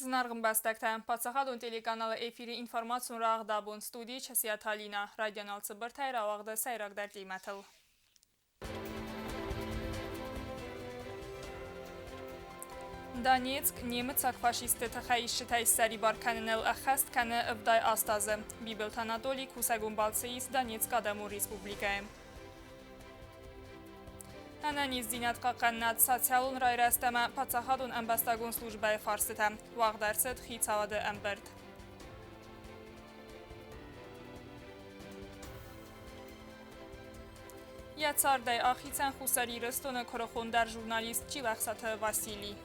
Зынаргъ ӕмбӕстӕгтӕ, паддзахадон телеканалы эфиры информацион рагъд абон студийы Часиаты Алинӕ, райдиан цыбыртӕй рауагъды сӕйрагдӕр темӕтыл. Донецк немыцаг фашистты тыхӕйисджытӕй ссӕрибар кӕныныл ӕххӕст кӕны 78 азы. Бибылты Анатолий кусӕгон балцы ис Донецкы Адӕмон Республикӕйы. Ӕнӕниздзинад хъахъхъӕнынад, социалон райрӕзт ӕмӕ паддзахадон ӕмбӕстагон службӕйы фарстытӕ уагъд ӕрцыд хицауады ӕмбырд. Йӕ цардӕй ахицӕн Хуссар Ирыстоны куырыхондӕр журналист Чилӕхсаты Василий.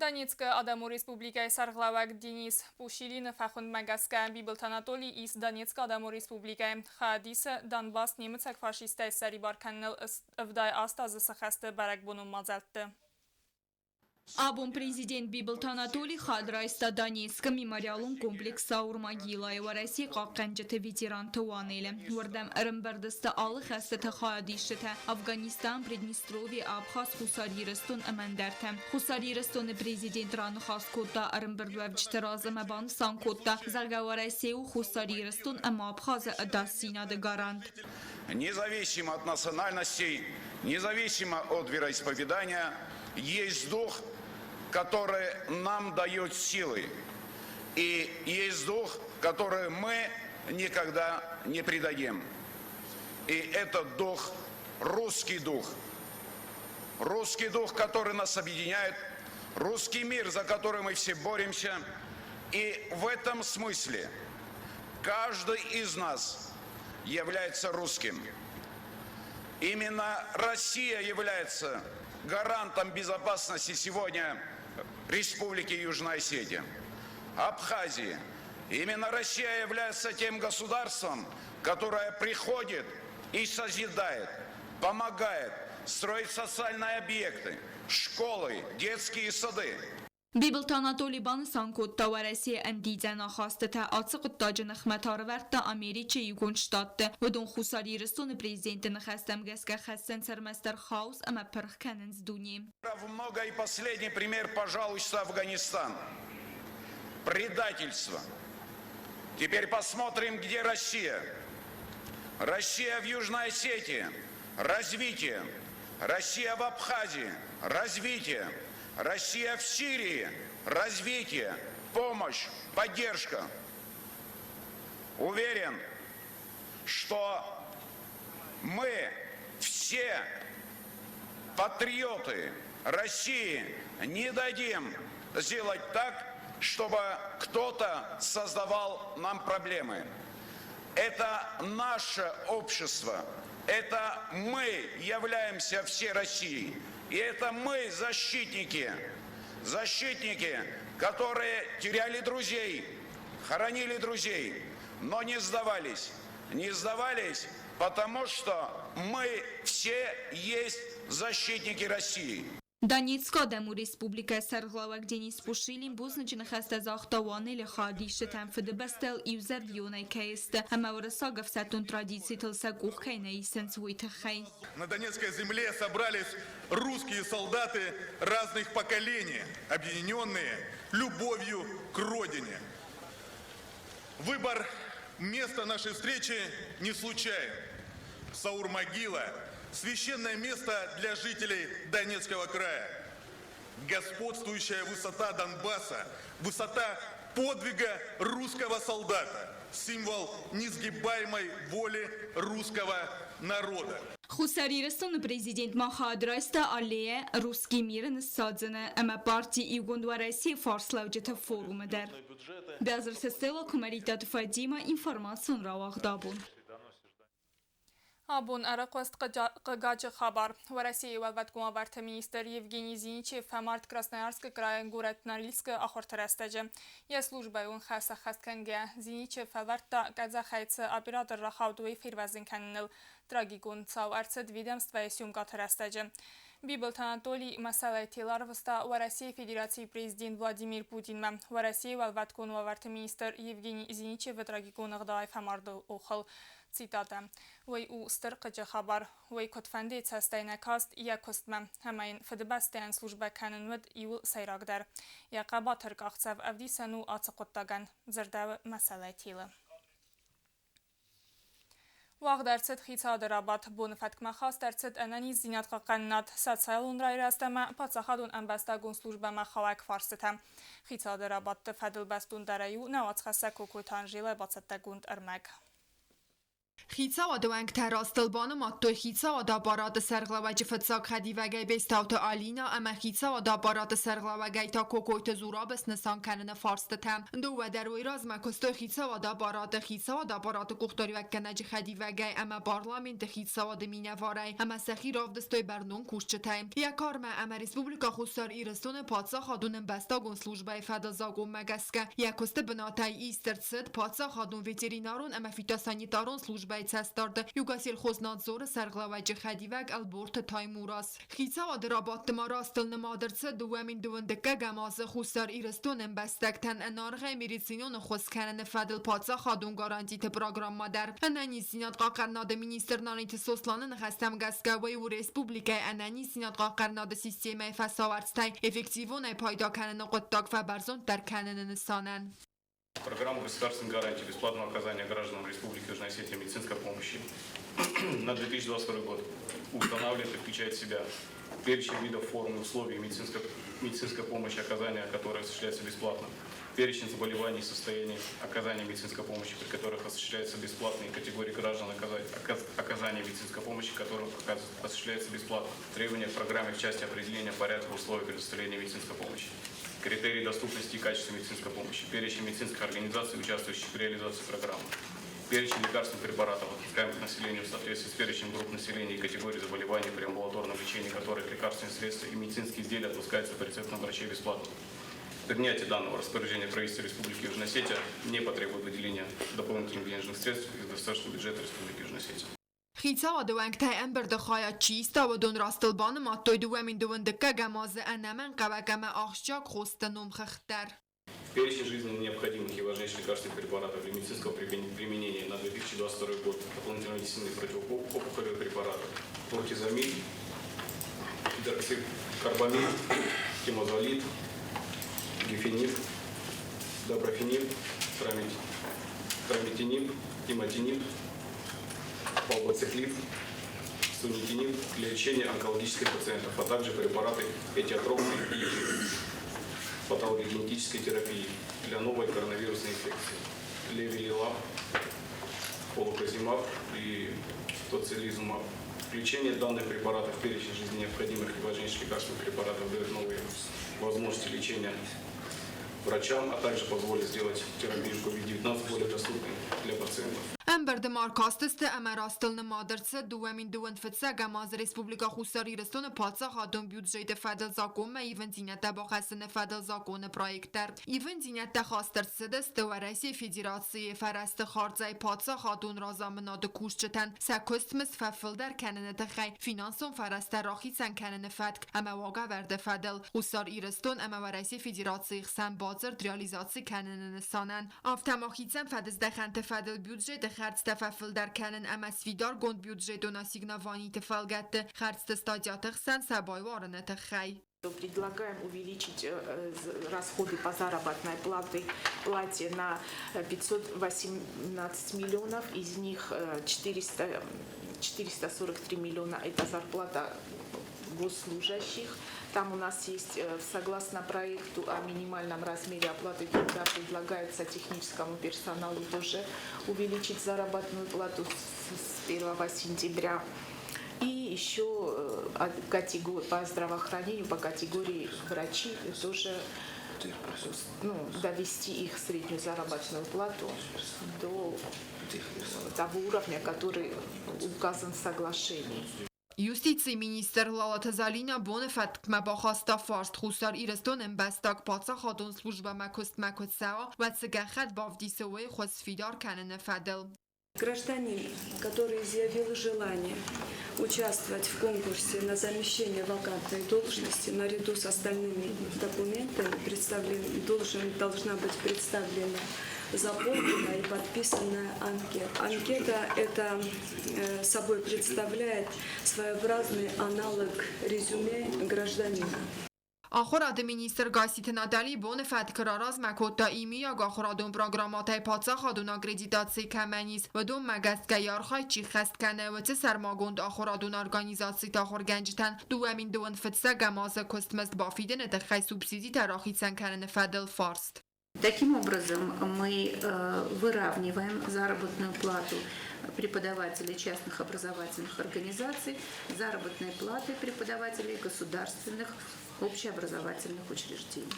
Донецкы Адӕмон Республикӕйы сӕргълӕууӕг Денис Пушилины фӕхуындмӕ гӕсгӕ Бибылты Анатолий ис Донецкы Адӕмон Республикӕйы Хаадисы Донбасс немыцаг фашисттӕй ссӕрибар кӕныныл 78 азы цы хӕсты бӕрӕгбонон мадзӕлтты. Абон президент Бибылты Анатолий хад райста Донецкы мемориалон комплекс Саур-Могилайы Уӕрӕсейы хъахъхъӕнджыты ветеранты уанелы. Уырдӕм ӕрӕмбырд сты алы хӕстыты хайадисджытӕ Афганистан, Приднестровье, Абхаз, Хуссар Ирыстон ӕмӕ ӕндӕртӕ. Хуссар Ирыстоны президент раныхас кодта ӕрӕмбырдуӕвджыты раз ӕмӕ банысан кодта, зӕгъгӕ, Уӕрӕсе у Хуссар Ирыстон ӕмӕ Абхазы ӕдасдзинады гарант. Независимо от национальностей, независимо от вероисповедания, есть дух, который нам дает силы. И есть дух, который мы никогда не предадим. И этот дух – русский дух. Русский дух, который нас объединяет, русский мир, за который мы все боремся. И в этом смысле каждый из нас является русским. Именно Россия является гарантом безопасности сегодня Республики Южная Осетия, Абхазии. Именно Россия является тем государством, которое приходит и созидает, помогает строить социальные объекты, школы, детские сады. Бибылты Анатоли банысан кодта, Уӕрӕсейы ӕндидзӕн ахастытӕ ацы хъуыддаджы ныхмӕ та ӕрӕвӕрдта Америчы Иугонд Штатты. Уыдон Хуссар Ирыстоны президенты ныхӕстӕм гӕсгӕ хӕссынц ӕрмӕстдӕр хаос ӕмӕ пырх кӕнынц дуне. Много и последний пример, пожалуйста, Афганистан. Предательство. Теперь посмотрим, где Россия. Россия в Южной Осетии. Развитие. Россия в Абхазии. Развитие. Россия в Сирии. Развитие. Помощь. Поддержка. Уверен, что мы все патриоты России не дадим сделать так, чтобы кто-то создавал нам проблемы. Это наше общество. Это мы являемся все Россией. И это мы защитники. Защитники, которые теряли друзей, хоронили друзей, но не сдавались. Не сдавались, потому что мы все есть защитники России. Донецкы Адӕмон Республикӕйы сӕргълӕууӕг Денис Пушилин бузныджы ныхӕстӕ загъта Уанелы хайадисджытӕн Фыдыбӕстӕйыл иузӕрдионӕй кӕй сты ӕмӕ уырыссаг ӕфсӕддон традицитыл сӕ къух кӕй нӕ исынц, уый тыххӕй. На Донецкой земле собрались русские солдаты разных поколений, объединенные любовью к родине. Выбор места нашей встречи не случайен. Саур-могила – священное место для жителей Донецкого края. Господствующая высота Донбасса, высота подвига русского солдата, символ несгибаемой воли русского народа. Хуссар Ирыстоны президент ма хайад райста аллея «Русский мир» ныссадзыны ӕмӕ парти Иугонд Уӕрӕсе фарслӕуджыты форумы дӕр. Бязырты Стелла, Куымӕридтаты Фатимӕ, информацион рауагъд абон. Абон ӕрыхъуыст хъыгаджы хабар. Уӕрӕсейы уӕлвӕткон уавӕрты министр Евгений Зиничев фӕмард Красноярскы крайы горӕт Норильскы ахуырты рӕстӕджы. Йӕ службӕйон хӕс ӕххӕст кӕнгӕйӕ, Зиничев фӕлвӕрдта къӕдзӕхӕй цы оператор рахауд, уый фервӕзын кӕныныл. Трагикон цау ӕрцыд ведомствӕйы съемкӕты рӕстӕджы. Бибылты Анатолий мӕсӕлӕй тел арвыста Уӕрӕсейы Федерацийы президент Владимир Путинмӕ. Уӕрӕсейы уӕлвӕткон уавӕрты министр Евгений Зиничевы трагикон ӕгъдауӕй фӕмарды охыл. Цитатӕ. Уый у стыр хъыджы хабар. Уый куыдфӕндыйы цӕстӕй нӕ каст йӕ куыстмӕ, ӕмӕ йын Фыдыбӕстӕйӕн службӕ кӕнын уыд иууыл сӕйрагдӕр. Йӕ хъӕбатыр къахдзӕф ӕвдисӕн у ацы хъуыддагӕн, дзырдӕуы мӕсӕлӕй телы. Уагъд ӕрцыд хицауады рабадт. Боны фӕткмӕ хаст ӕрцыд ӕнӕниздзинад хъахъхъӕнынад, социалон райрӕзт ӕмӕ паддзахадон ӕмбӕстагон службӕмӕ хауӕг фарстытӕ. Хицауады рабадты фӕдыл бӕстондӕрӕй у нӕ уацхӕссӕг Кокойты Анжелӕ бацӕттӕгонд ӕрмӕг. Хицауады уӕнгтӕ растыл банымадтой хицауады аппараты сӕргълӕууӕджы фыццаг хӕдивӕгӕй Бестауты Алина ӕмӕ хицауады аппараты сӕргълӕууӕгӕй та Кокойты Зурабы снысан кӕныны фарстытӕ. Дыууӕ дӕр уый размӕ куыстой хицауады аппараты, хицауады аппараты къухдариуӕггӕнӕджы хӕдивӕгӕй ӕмӕ парламенты хицауады минӕварӕй ӕмӕ сӕхи равдыстой бӕрнон кусджытӕй. Йӕ кармӕ ӕмӕ Республикӕ Хуссар Ирыстоны паддзахадон ӕмбӕстагон службӕйы фӕдыл закъонмӕ гӕсгӕ йӕ куысты бынатӕй ист ӕрцыд паддзахадон ветеринарон ӕмӕ фитосанитарон службӕйы цӕстдарды Югосельхознадзоры сӕргълӕууӕджы хӕдивӕг Ӕлборты Таймураз. Хицауады рабадты ма растыл нымад ӕрцыд 2021 азы Хуссар Ирыстоны ӕмбӕстӕгтӕн ӕнӕаргъӕй медицинон ӕххуыс кӕныны фӕдыл паддзахадон гарантиты программӕ дӕр. Ӕнӕниздзинад хъахъхъӕнынады министр Наниты Сосланы ныхӕстӕм гӕсгӕ уый у республикӕйы ӕнӕниздзинад хъахъхъӕнынады системӕйы фӕсауӕрцтӕй эффективонӕй пайда кӕныны хъуыддаг фӕбӕрзонддӕр кӕныны нысанӕн. Программа государственной гарантии бесплатного оказания гражданам Республики Южная Осетия медицинской помощи на 2022 год устанавливает и включает в себя перечень видов форм и условий медицинской помощи, оказания которой осуществляется бесплатно, перечень заболеваний и состояний оказания медицинской помощи, при которых осуществляется бесплатные категории граждан оказания медицинской помощи, которым осуществляется бесплатно, требования к программе в части определения порядка условий предоставления медицинской помощи, критерии доступности и качества медицинской помощи, перечень медицинских организаций, участвующих в реализации программы, перечень лекарственных препаратов, отпускаемых населению в соответствии с перечнем групп населения и категорий заболеваний при амбулаторном лечении которых лекарственные средства и медицинские изделия отпускаются по рецептам врачей бесплатно. Принятие данного распоряжения правительства Республики Южная Осетия не потребует выделения дополнительных денежных средств из государственного бюджета Республики Южная Осетия. Хицауады уӕнгтӕй ӕмбырды хайад чи иста, уыдон растыл банымадтой 2021 азы ӕнӕмӕнгхъӕуӕг ӕмӕ ахсджиаг хосты номхыгъд дӕр. В перечень жизненно необходимых и важнейших лекарственных препаратов для медицинского применения на 2022 год дополнительно внесены противоопухолевые препараты бортезомиб, гидроксикарбамид, темозолид, гефениб, дабрафениб, траметиниб, иматиниб, палбоциклиб, сунитиниб для лечения онкологических пациентов, а также препараты этиотропной и патологогенетической терапии для новой коронавирусной инфекции. Левелилаб, олокозимаб и тоцилизумаб. Включение данных препаратов в перечень жизненно необходимых и важнейших лекарственных препаратов дает новые возможности лечения врачам, а также позволит сделать терапию COVID-19 более доступной для пациентов. Ӕмбырды ма ӕркастысты ӕмӕ растыл нымад ӕрцыд 2021 азы Республикӕ Хуссар Ирыстоны паддзахадон бюджеты фӕдыл закъонмӕ ивындзинӕдтӕ бахӕссыны фӕдыл закъоны проект дӕр. Ивындзинӕдтӕ хаст ӕрцыдысты Уӕрӕсейы Федерацийы фӕрӕзты хардзӕй паддзахадон разамынады кусджытӕн сӕ куыстмызд фӕфылдӕр кӕныны тыххӕй финансон фӕрӕзтӕ рахицӕн кӕныны фӕтк ӕмӕ уагӕвӕрды фӕдыл Хуссар Ирыстон ӕмӕ Уӕрӕсейы Федерацийы хсӕн бадзырд реализаци кӕныны нысанӕн. Афтӕ ма хицӕн фӕдыздӕхӕнты фӕдыл бюджеты хӕрдзтӕ фӕфылдӕр кӕнын ӕмӕ сфидаргонд бюджетон ассигнованиты фӕлгӕтты хӕрдзты статьяты хсӕн сӕ байуарыны тыххӕй. Предлагаем увеличить расходы по заработной плате на 518 миллионов, из них 443 миллиона – это зарплата госслужащих. Там у нас есть, согласно проекту о минимальном размере оплаты труда, предлагается техническому персоналу тоже увеличить заработную плату с 1 сентября. И еще по здравоохранению, по категории врачи тоже, ну, довести их среднюю заработную плату до того уровня, который указан в соглашении. Юстицийы министр Лалаты Залинӕ боны фӕткмӕ бахаста фарст Хуссар Ирыстоны ӕмбӕстаг паддзахадон службӕмӕ куыстмӕ куы цӕуа, уӕд цы гӕххӕтт бавдисы, уый хуыз сфидар кӕныны фӕдыл. Гражданин, который изъявил желание участвовать в конкурсе на замещение вакантной должности, наряду с остальными документами должна быть представлена заполнена и подписана анкета. Анкета это собой представляет своеобразный аналог резюме гражданина. Ахуырады министр Гасситы Натали боны фӕткы раразмӕ кодта иумиаг ахуырадон программӕтӕй паддзахадон аккредитаци кӕмӕн ис, уыдонмӕ гӕсгӕ йӕ архайд чи ххӕст кӕны, уыцы сӕрмагонд ахуырадон организациты ахуыргӕнджытӕн 2021-ӕм азы куыстмызд бафидыны тыххӕй субсидитӕ рахицӕн кӕныны фӕдыл фарст. Таким образом, мы выравниваем заработную плату преподавателей частных образовательных организаций заработной платой преподавателей государственных общеобразовательных учреждений.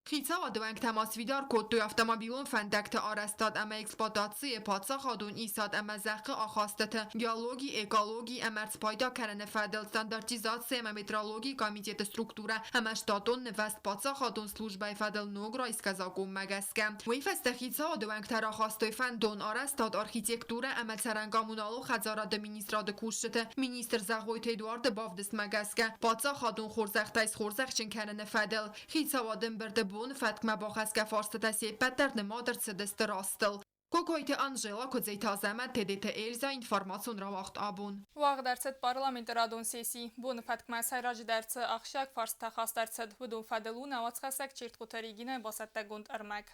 Хицауады уӕнгтӕ ма сфидар кодтой автомобилон фӕндӕгты арӕзтад ӕмӕ эксплуатацийы, паддзахадон исад ӕмӕ зӕххы ахастыты, геологи, экологи ӕмӕ ӕрдз пайда кӕныны фӕдыл стандартизаци ӕмӕ метрологийы комитеты структурӕ ӕмӕ штатон нывӕзт паддзахадон службӕйы фӕдыл ног райсгӕ закъонмӕ гӕсгӕ. Уый фӕстӕ хицауады уӕнгтӕ рахастой фӕндон арӕзтад, архитектурӕ ӕмӕ цӕрӕн-коммуналон хӕдзарады министрады кусджыты министр Зӕгъойты Эдуарды бавдыстмӕ гӕсгӕ паддзахадон хорзӕхтӕй схорзӕхджын кӕныны фӕдыл. Хицауады ӕмбырды боны фӕткмӕ бахӕсгӕ фарстытӕ се ппӕт дӕр нымад ӕрцыдысты растыл. Кокойты Анжела, Куыдзеты Азӕмӕт, Тедеты Эльза, информацион рауагъд Абон. Уагъд ӕрцыд парламенты радон сесси. Боны фӕткмӕ сӕйраджыдӕр цы ахсджиаг фарстытӕ хаст ӕрцыд, уыдон фӕдыл у нӕ уацхӕссӕг Чертхъуты Регинӕйы бацӕттӕгонд ӕрмӕг.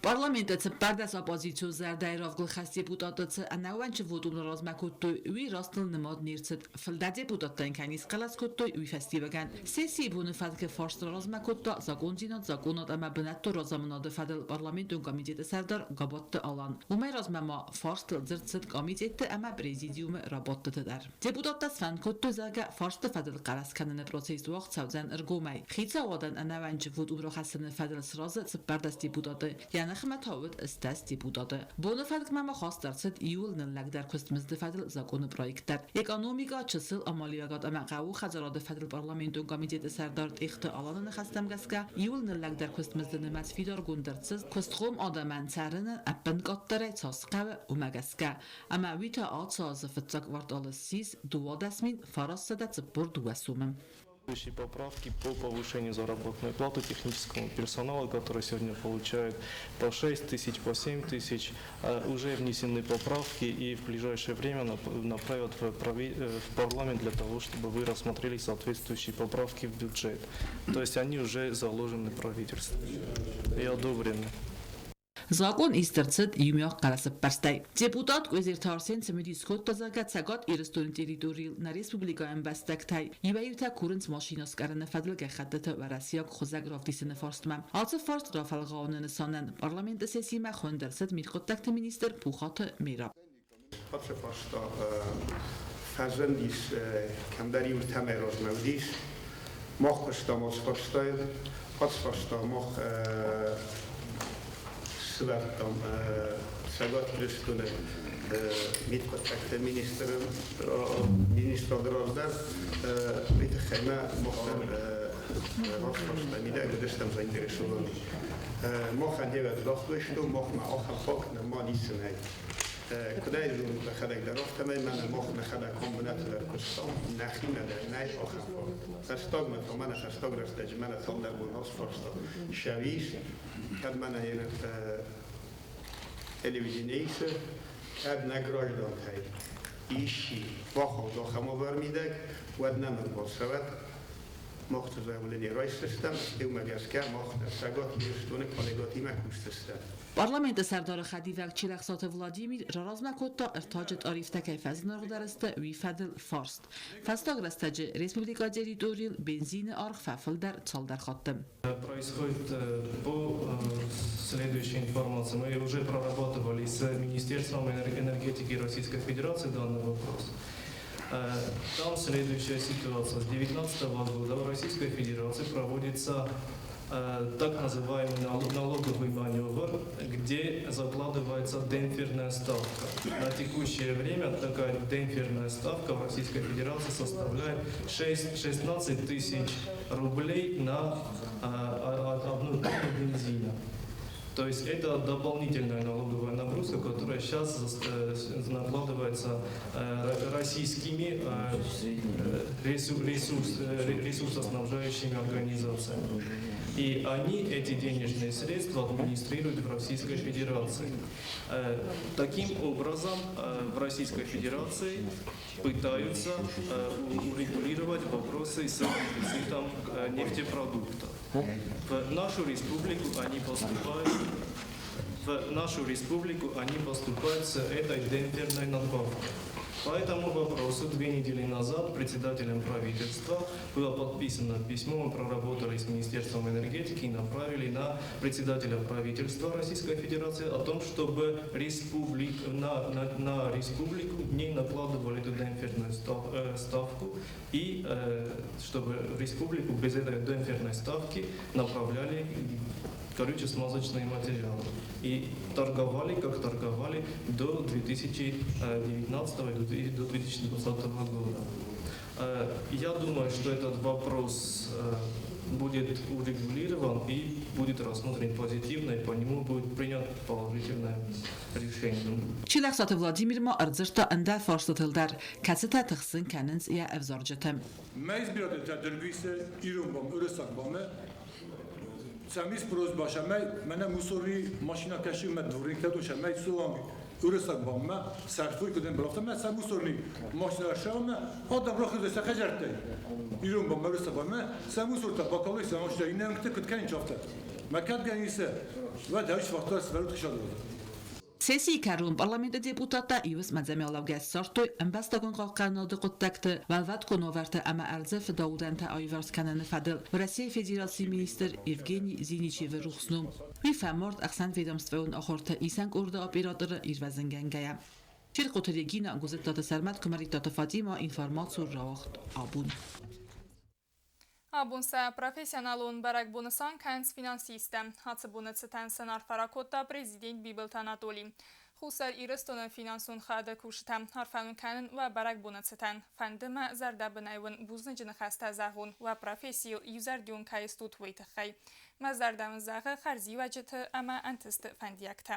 Парламенты 14 оппозицион зӕрдӕйы равгыл хӕст депутаты цы ӕнӕууӕнчы вотумы размӕ кодтой, уый растыл нымад не рцыд. Фылдӕр депутаттӕн кӕй не схъӕлӕс кодтой, уый фӕстиуӕгӕн. Сессийы боны фӕткы фарст размӕ кодта закъондзинад, закъонад ӕмӕ бынӕттон разамынады фӕдыл парламентон комитеты сӕрдар Габатты Алан. Уымӕй размӕ ма фарстыл дзырд цыд комитетты ӕмӕ президиумы рабадтыты дӕр. Депутаттӕ сфӕнд кодтой, зӕгъгӕ, фарсты фӕдыл хъӕлӕс кӕныны процесс уагъд цӕудзӕн ӕргомӕй. Хицауадӕн ӕнӕууӕнчы вотум рахӕссыны фӕдыл сразы 14 депутаты, йӕ ныхмӕ та уыд 18 депутаты. Боны фӕткмӕ ма хаст ӕрцыд иууыл ныллӕгдӕр куыстмызды фӕдыл закъоны проект дӕр. Экономикӕ, чысыл амалиуӕгад ӕмӕ хъӕуы хӕдзарады фӕдыл парламентон комитеты сӕрдар Тъехты Аланы ныхӕстӕм гӕсгӕ, иууыл ныллӕгдӕр куыстмызды нымӕц фидаргонд ӕрцыд куыстхъом адӕмӕн цӕрынӕн ӕппынкъаддӕрӕй цас хъӕуы, уымӕ гӕсгӕ. Ӕмӕ уый та ацы азы фыццаг кварталы ссис 12 942 сомы. Поправки по повышению заработной платы техническому персоналу, который сегодня получает по 6 тысяч, по 7 тысяч, уже внесены поправки и в ближайшее время направят в парламент для того, чтобы вы рассмотрели соответствующие поправки в бюджет. То есть они уже заложены правительством и одобрены. Закъон ист ӕрцыд иумиаг хъӕлӕсӕппӕрстӕй. Депутат Къуезерты Арсен цымыдис кодта, зӕгъгӕ, Цӕгат Ирыстоны территорийыл нӕ республикӕйы ӕмбӕстӕгтӕй иуӕй-иутӕ курынц машинӕ скъӕрыны фӕдыл гӕххӕттыты уӕрӕсейаг хуызӕг равдисыны фарстмӕ. Ацы фарст рафӕлгъауыны нысанӕн парламенты сессимӕ хуынд ӕрцыд мидхъуыддӕгты министр Пухаты Мераб. Ацы фарста фӕзындис кӕмдӕр иу тӕмӕй размӕ уыдис. Мах куыстам ацы фарстайыл. Ацы фарста мах сӕвӕрдтам Цӕгат Ирыстоны мидхъуыддӕгты министры министрады раз дӕр. Уый тыххӕй мӕ мах дӕр ацы фарстайы мидӕг уыдыстӕм заинтересован. Махӕн йе загътой, что махмӕ ахӕм факт нырма ницы нӕй. Куыд ӕй зонут нӕхӕдӕг дӕр, афтӕмӕй мӕнӕ мах нӕхӕдӕг комбинаты дӕр куыстам, нӕхимӕ дӕр нӕй ахӕм факт. Фӕстагмӕ та мӕнӕ фӕстаг рӕстӕджы мӕнӕ цалдӕр бон ацы фарста сӕвис, кӕд мӕнӕ телевидение исы, кӕд нӕ граждантӕй исчи бахауд ахӕм уавӕр мидӕг, уӕд нӕм ӕрбацӕуӕд, мах заявление райсдзыстӕм, уымӕ гӕсгӕ мах Цӕгат Ирыстоны коллегатимӕ кусдзыстӕм. Парламенты сӕрдары хӕдивӕг Чилӕхсаты Владимир раразмӕ кодта ӕртаджы тарифтӕ кӕй фӕзынаргъдӕр сты, уый фӕдыл фарст. Фӕстаг рӕстӕджы республикӕйы территорийыл бензины аргъ фӕфылдӕр цалдӕр хатты. Происходит по следующей информации. Мы уже прорабатывали с Министерством энергетики Российской Федерации данный вопрос. Там следующая ситуация. С 2019 года в Российской Федерации проводится так называемый налоговый маневр, где закладывается демпферная ставка. На текущее время такая демпферная ставка в Российской Федерации составляет 6, 16 тысяч рублей на одну тонну бензина. То есть это дополнительная налоговая нагрузка, которая сейчас накладывается. российскими ресурсоснабжающими организациями. И они эти денежные средства администрируют в Российской Федерации. Таким образом, в Российской Федерации пытаются урегулировать вопросы с дефицитом нефтепродуктов. В нашу республику они поступают в нашу республику они поступают с этой демпферной надбавкой. По этому вопросу 2 недели назад председателем правительства было подписано письмо, мы проработали с Министерством энергетики и направили на председателя правительства Российской Федерации о том, чтобы на республику не накладывали эту демпферную ставку и чтобы в республику без этой демпферной ставки направляли горюче-смазочные материалы. И торговали, как торговали до 2019 и до 2020 года. Я думаю, что этот вопрос будет урегулирован и будет рассмотрен позитивно, и по нему будет принят положительное решение. Чилӕхсаты Владимир ма ӕрдзырдта ӕндӕр фарстытыл дӕр, кӕцытӕ тыхсын кӕнынц йӕ ӕвзарджыты. Мӕ избирателтӕ Дыргуисы ирон бам, уырыссаг бамы, Самис просьба мӕ мӕнӕ мусорный машина кӕсы мӕ дворник доша мӕ суанг уырыссаг баммӕ сӕрфой куыдӕн брафта мӕ сӕ мусорный машина шамӕ адам рахызы сӕ хӕдзӕрттӕй ирон баммӕ уырыссаг баммӕ сӕ мусортӕ бакалой сӕ машина иннӕ уынгты куыд кӕнынц афтӕ мӕ кӕд гӕнӕн ис уӕд ӕвш фарста свӕрут хицауады. Сессийы кӕрон парламенты депутаттӕ ивыс мадзӕмӕлӕугӕ ссардтой ӕмбӕстагон хъахъхъӕнынады хъуыддӕгты, уӕлвӕткон уавӕрты ӕмӕ ӕрдзы фыдаудӕнтӕ аиуварс кӕныны фӕдыл Уӕрӕсейы Федерацийы министр Евгений Зиничевы рухс ном. Уый фӕмард ӕхсӕнведомствӕйон ахуырты исӕн къорды операторы ирвӕзынгӕнгӕйӕ. Черкъоты Регина, Гуызыттаты Сӕрмӕт, Куымӕридтаты Фатима, информацион рауагъд Абон. Абон сӕ профессионалон бӕрӕгбон нысан кӕнынц финансисттӕ. Ацы боны цытӕн сын арфӕ ракодта президент Бибылты Анатолий. Хуссар Ирыстоны финансон хайады кусджытӕ, арфӕ уын кӕнын уӕ бӕрӕгбоны цытӕн. Фӕнды мӕ зӕрдӕбынӕй уын бузныджы ныхӕстӕ зӕгъон, уӕ профессийыл иузӕрдион кӕй стут, уый тыххӕй. Мӕ зӕрдӕ уын зӕгъы хӕрзиуӕджыты ӕмӕ ӕнтысты фӕндиӕгтӕ.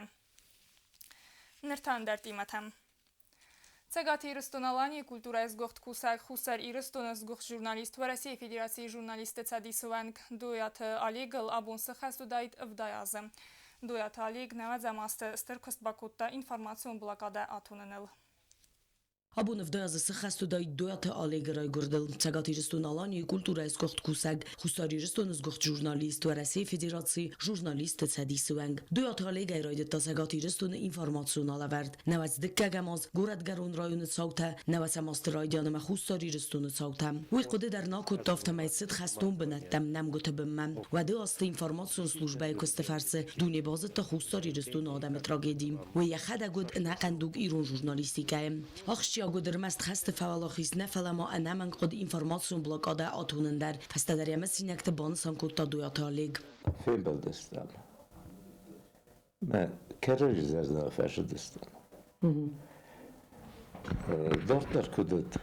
Ныр та ӕндӕр темӕтӕм. Цӕгат Ирыстон-Аланийы культурӕйы сгуыхт кусӕг, Хуссар Ирыстоны сгуыхт журналист, Уӕрӕсейы Федерацийы журналистты цӕдисы уӕнг Дойаты Олегыл абон сыххӕст уыдаид 70 азы. Дойаты Олег 90 азты стыр куыст бакодта информацион блокадӕ атоныныл. Абон 70 азы сыххӕст уыдаид Дойаты Олегы райгуырдыл. Цӕгат Ирыстон-Аланийы культурӕйы сгуыхт кусӕг, Хуссар Ирыстоны сгуыхт журналист, Уӕрӕсейы Федерацийы журналистты цӕдисы уӕнг. Дойаты Олегӕй райдыдта Цӕгат Ирыстоны информацион алӕвӕрд. 92-ӕм аз Горӕтгӕрон районы цаутӕ, 90-ӕм азты райдиан ӕмӕ Хуссар Ирыстоны цаутӕ. Уый хъуыды дӕр нӕ кодта, афтӕмӕй цыд хӕстон бынӕттӕм нӕмгуыты бынмӕ. Уӕды азты информацион службӕйы куысты фӕрцы дуне базыдта Хуссар Ирыстоны адӕмы трагеди. Уый йӕхӕдӕг уыд ӕнӕхъӕн дуг ирон журналистикӕйы. Ахсджиаг уыд ӕрмӕст хӕсты фӕуӕлахиз нӕ, фӕлӕ ма ӕнӕмӕнг хъуыд информацион блокадӕ атонын дӕр. Фӕстӕдӕр йӕ мысинӕгты банысан кодта Дойаты Олег. Фембӕлдыстӕм. Мӕ кӕрӕдзи зӕрдӕмӕ фӕзындыстӕм. Дарддӕр куыд уыд,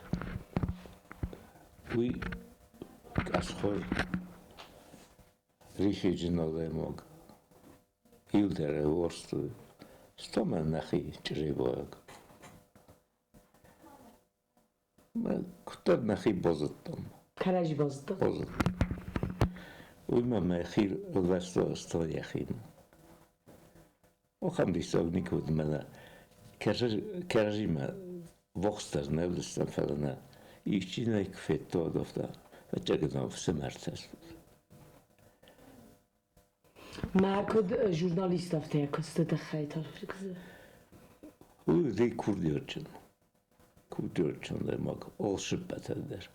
уый къӕсхуыр рихиджын адӕймаг иудӕр уарзтой, стӕм нӕхи чъребайаг. Мӕ куыддӕр нӕхи базыдтам. Кӕрӕдзи базыдтам? Базыдтам. Уый ма мӕхи ӕлвӕста йӕхимӕ. Ахӕм диссаг никуы уыд мӕнӕ кӕрӕдзимӕ вахсдӕр нӕ уыдыстӕм, фӕлӕ нӕ исчи нӕ куы федта, уӕд афтӕ, ӕцӕгӕй ӕфсымӕртӕ стут. Мӕ куыд журналист афтӕ куысты тыххӕй та? Уый уыди курдиатджын. Курдиатджын адӕймаг алцыппӕтӕн дӕр.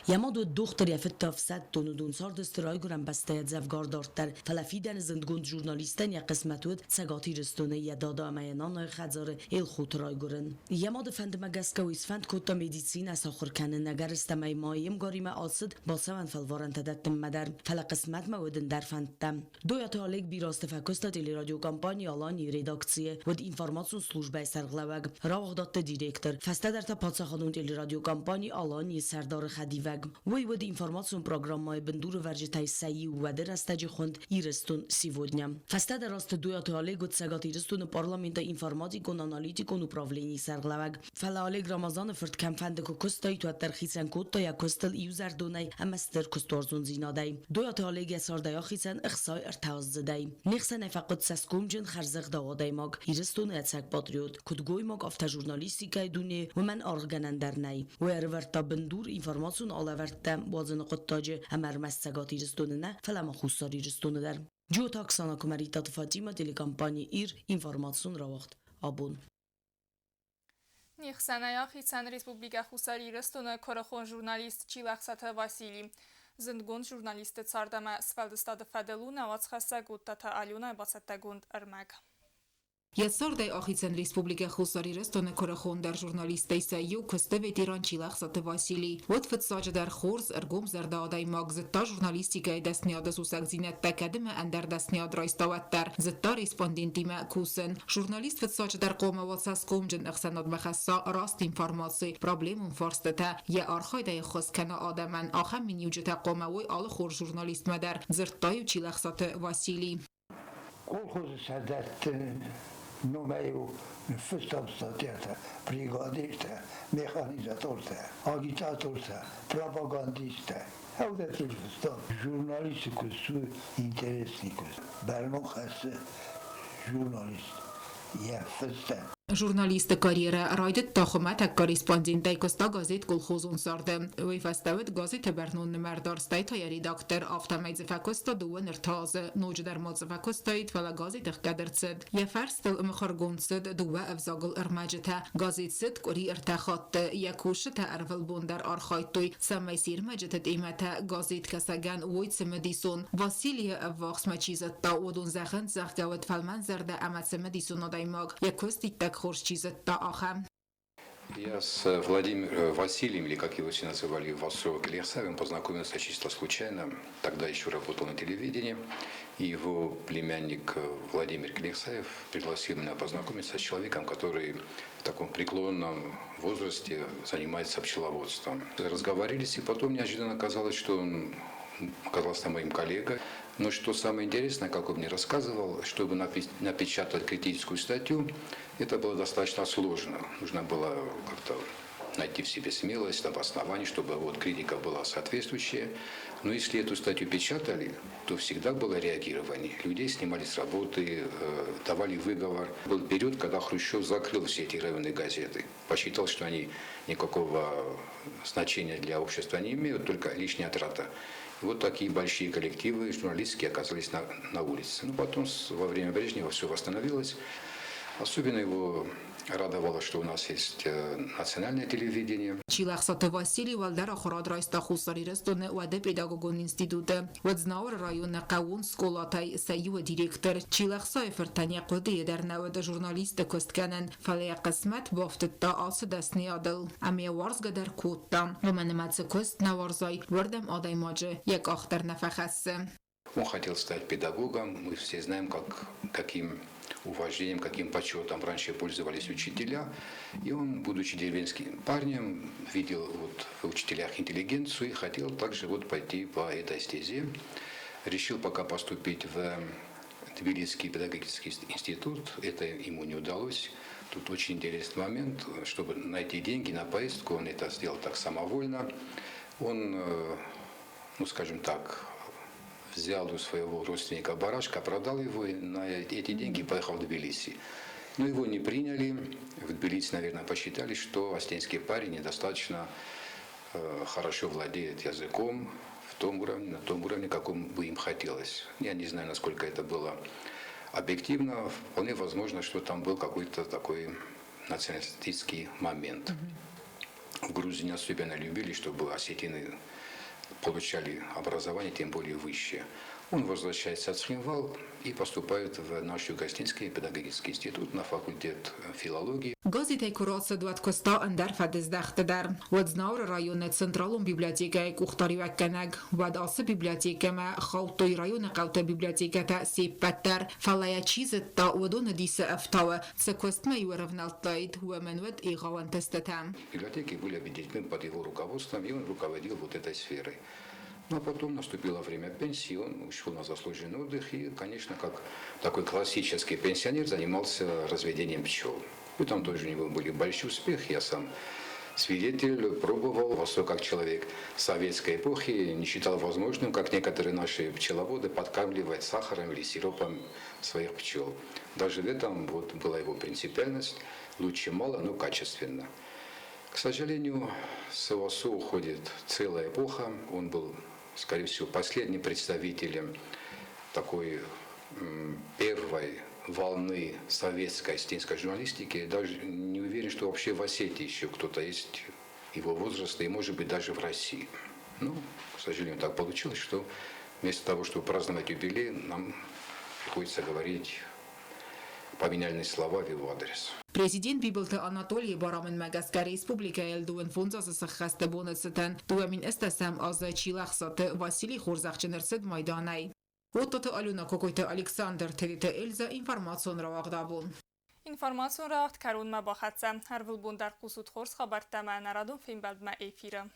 Йӕ мад уыд дохтыр, йӕ фыд та ӕфсӕддон. Уыдон цардысты райгуырӕн бӕстӕйӕ дзӕвгар дарддӕр. Фӕлӕ фидӕны зындгонд журналистӕн йӕ хъысмӕт уыд Цӕгат Ирыстоны йӕ дада ӕмӕ йӕ нанайы хӕдзары Елхоты райгуырын. Йӕ мады фӕндмӕ гӕсгӕ уый сфӕнд кодта медицинӕ сахуыр кӕнын, ӕгӕрыстӕмӕй ма йе мгаримӕ ацыд бацӕуӕн фӕлварӕнтӕ дӕттынмӕ дӕр. Фӕлӕ хъысмӕтмӕ уыд ӕндӕр фӕндтӕ. Дойаты Олег бирӕ азты фӕкуыста телерадиокомпани «Алани» редакцийы, уыд информацион службӕйы сӕргълӕууӕг, рауагъдадты директор, фӕстӕдӕр та паддзахадон телерадиокомпани «Алани»-йы сӕрдары хӕдивӕг. кусӕг. Уый уыд информацион программӕйы бындурӕвӕрджытӕй сӕ иу уӕды рӕстӕджы хуынд Ирыстон сегодня. Фӕстӕдӕр азты Дойаты Олег уыд Цӕгат Ирыстоны парламенты информатикон-аналитикон управленийы сӕргълӕууӕг. Фӕлӕ Олег Рамазаны фырт кӕмфӕнды куы куыстаид, уӕддӕр хицӕн кодта йӕ куыстыл иузӕрдонӕй ӕмӕ стыр куыстуарзондзинадӕй. Дойаты Олег йӕ цардӕй ахицӕн ӕхсай ӕртӕаздзыдӕй. Не хсӕнӕй фӕхъуыд цӕсгомджын, хӕрзӕгъдау адӕймаг, Ирыстоны ӕцӕг патриот, куыд гоймаг, афтӕ журналистикӕйы дуне уымӕн аргъгӕнӕн дӕр нӕй. Уый ӕрывӕрдта бындур информацион алӕвӕрдтӕ уадзыны хъуыддаджы ӕмӕ ӕрмӕст Цӕгат Ирыстоны нӕ, фӕлӕ ма Хуссар Ирыстоны дӕр. Джиоты Оксана Куымӕридтаты Фатимӕ, телекомпани «Ир», информацион рауагъд «Абон». Не хсӕнӕй ахицӕн Республикӕ Хуссар Ирыстоны куырыхон журналист Чилӕхсаты Василий. Зындгонд журналистты цард ӕмӕ сфӕлдыстады фӕдыл у нӕ уацхӕссӕг Уттаты Аленайы бацӕттӕгонд ӕрмӕг. Йӕ цардӕй ахицӕн Республикӕ Хуссар Ирыстоны куырыхондӕр журналисттӕй сӕ иу куысты ветеран Чилӕхсаты Василий. Уӕд фыццаджыдӕр хорз, ӕргомзӕрдӕ адӕймаг зыдта журналистикӕйы дӕсныйады сусӕгдзинӕдтӕ кӕд ӕмӕ ӕндӕр дӕсныйад райста уӕддӕр. Зыдта респондентимӕ кусын. Журналист фыццаджыдӕр хъуамӕ уа цӕсгомджын ӕхсӕнадмӕ хӕсса раст информаци, проблемон фарстытӕ, йӕ архайдӕй ӕххуыс кӕна адӕмӕн. Ахӕм миниуджытӕ хъуамӕ уой алы хорз журналистмӕ дӕр, дзырдта-иу Чилӕхсаты Василий. Колхозы сӕрдӕртты номӕй-иу ныффыстам статьятӕ бригадиртӕ, механизатортӕ, агитатортӕ, пропагандисттӕ. Ӕвдӕтыл фыстам. Журналисты куыст у интересный куыст. Бӕрнон хӕссы журналист йӕ фыстӕн. Журналисты карьерӕ райдыдта хуымӕтӕг корреспондентӕй куыста газет «Колхозон царды». Уый фӕстӕ уыд газеты бӕрнон нымӕрдар, стӕй та йӕ редактор. Афтӕмӕй дзы фӕкуыста дыууӕ ӕртӕ азы. Ноджыдӕр ма дзы фӕкуыстаид, фӕлӕ газет ӕхгӕд ӕрцыд. Йӕ фӕрстыл мыхуыргонд цыд дыууӕ ӕвзагыл ӕрмӕджытӕ. Газет цыд къуыри ӕртӕ хатты. Йӕ кусджытӕ ӕрвылбон дӕр архайдтой, цӕмӕй се рмӕджыты темӕтӕ газеткӕсӕгӕн уой цымыдисон. Василийы ӕввахсмӕ чи зыдта, уыдон зӕгъынц, зӕгъгӕ, уыд фӕлмӕнзӕрдӕ ӕмӕ цымыдисон адӕймаг, йӕ куыст иттӕг хорз чи зыдта, ахӕм. Я с Владимиром Василием, или как его все называли, Васо Клерсавым, познакомился чисто случайно. Тогда еще работал на телевидении. И его племянник Владимир Клерсаев пригласил меня познакомиться с человеком, который в таком преклонном возрасте занимается пчеловодством. Разговорились, и потом неожиданно оказалось, что он оказался моим коллегой. Но что самое интересное, как он мне рассказывал, чтобы напечатать критическую статью, это было достаточно сложно. Нужно было как-то найти в себе смелость, обоснование, чтобы вот критика была соответствующая. Но если эту статью печатали, то всегда было реагирование. Людей снимали с работы, давали выговор. Был период, когда Хрущев закрыл все эти районные газеты. Посчитал, что они никакого значения для общества не имеют, только лишняя трата. И вот такие большие коллективы журналистские оказались на улице. Но потом во время Брежнева все восстановилось. Особенно его радовало, что у нас есть национальное телевидение. Чилӕхсаты Василий уӕлдӕр ахуырад райста Хуссар Ирыстоны уӕды педагогон институты. Уӕд Знауыры районы хъӕууон скъолатӕй сӕ иуы директор. Чилӕхсайы фыртӕн йӕ хъуыдыйы дӕр нӕ уыд журналисты куыст кӕнын, фӕлӕ йӕ хъысмӕт бафтыдта ацы дӕсныйадыл. Ӕмӕ йӕ уарзгӕ дӕр кодта. Уымӕн ӕмӕ цы куыст нӕ уарзай, уырдӕм адӕймаджы йӕ къах дӕр нӕ фӕхӕссы. Он хотел стать педагогом. Мы все знаем, каким уважением, каким почетом раньше пользовались учителя. И он, будучи деревенским парнем, видел вот в учителях интеллигенцию и хотел также вот пойти по этой стезе. Решил пока поступить в Тбилисский педагогический институт. Это ему не удалось. Тут очень интересный момент. Чтобы найти деньги на поездку, он это сделал так самовольно. Он, ну скажем так, взял у своего родственника барашка, продал его и на эти деньги поехал в Тбилиси. Но его не приняли. В Тбилиси, наверное, посчитали, что осетинский парень недостаточно хорошо владеет языком на том уровне, каком бы им хотелось. Я не знаю, насколько это было объективно. Вполне возможно, что там был какой-то такой националистический момент. В Грузии не особенно любили, чтобы осетины получали образование, тем более высшее. Он возвращается в Цхинвал и поступает в наш Юго-Осетинский педагогический институт на факультет филологии. Газетӕй куы рацыд, уӕд куыста ӕндӕр фӕдыздӕхты дӕр. Уӕд Знауыры районы централон библиотекӕйы къухдариуӕггӕнӕг. Уӕд ацы библиотекӕмӕ хаудтой районы хъӕуты библиотекӕтӕ се ппӕт дӕр. Фӕлӕ йӕ чи зыдта, уыдоны дисы ӕфтауы, цы куыстмӕ-иу ӕрӕвнӕлдтаид, уымӕн уыд егъау ӕнтыстытӕ. Библиотеки были объединены под его руководством, и он руководил вот этой сферой. Но потом наступило время пенсии, он ушел на заслуженный отдых и, конечно, как такой классический пенсионер занимался разведением пчел. И там тоже у него были большие успехи, я сам свидетель, пробовал, Васо как человек советской эпохи не считал возможным, как некоторые наши пчеловоды, подкармливать сахаром или сиропом своих пчел. Даже в этом вот была его принципиальность. Лучше мало, но качественно. К сожалению, с Васо уходит целая эпоха. Он был, скорее всего, последним представителем такой первой волны советской осетинской журналистики. Даже не уверен, что вообще в Осетии еще кто-то есть его возраста и, может быть, даже в России. Ну, к сожалению, так получилось, что вместо того, чтобы праздновать юбилей, нам приходится говорить поминальные слова в его адрес. Президент Бибылты Анатолийы барамындмӕ гӕсгӕ республикӕйыл 35 азы сӕххӕсты боны цытӕн 2018 азы Чилӕхсаты Василий хорзӕхджын ӕрцыд майданӕй. Оттоты Алена, Кокойты Александр, Тедеты Эльза, информацион рауагъд абон. Информацион рауагъд кӕронмӕ бахӕццӕ. Ӕрвылбон дӕр хъусут хорз хабӕрттӕ ӕмӕ ӕнӕрадон фембӕлдмӕ эфиры.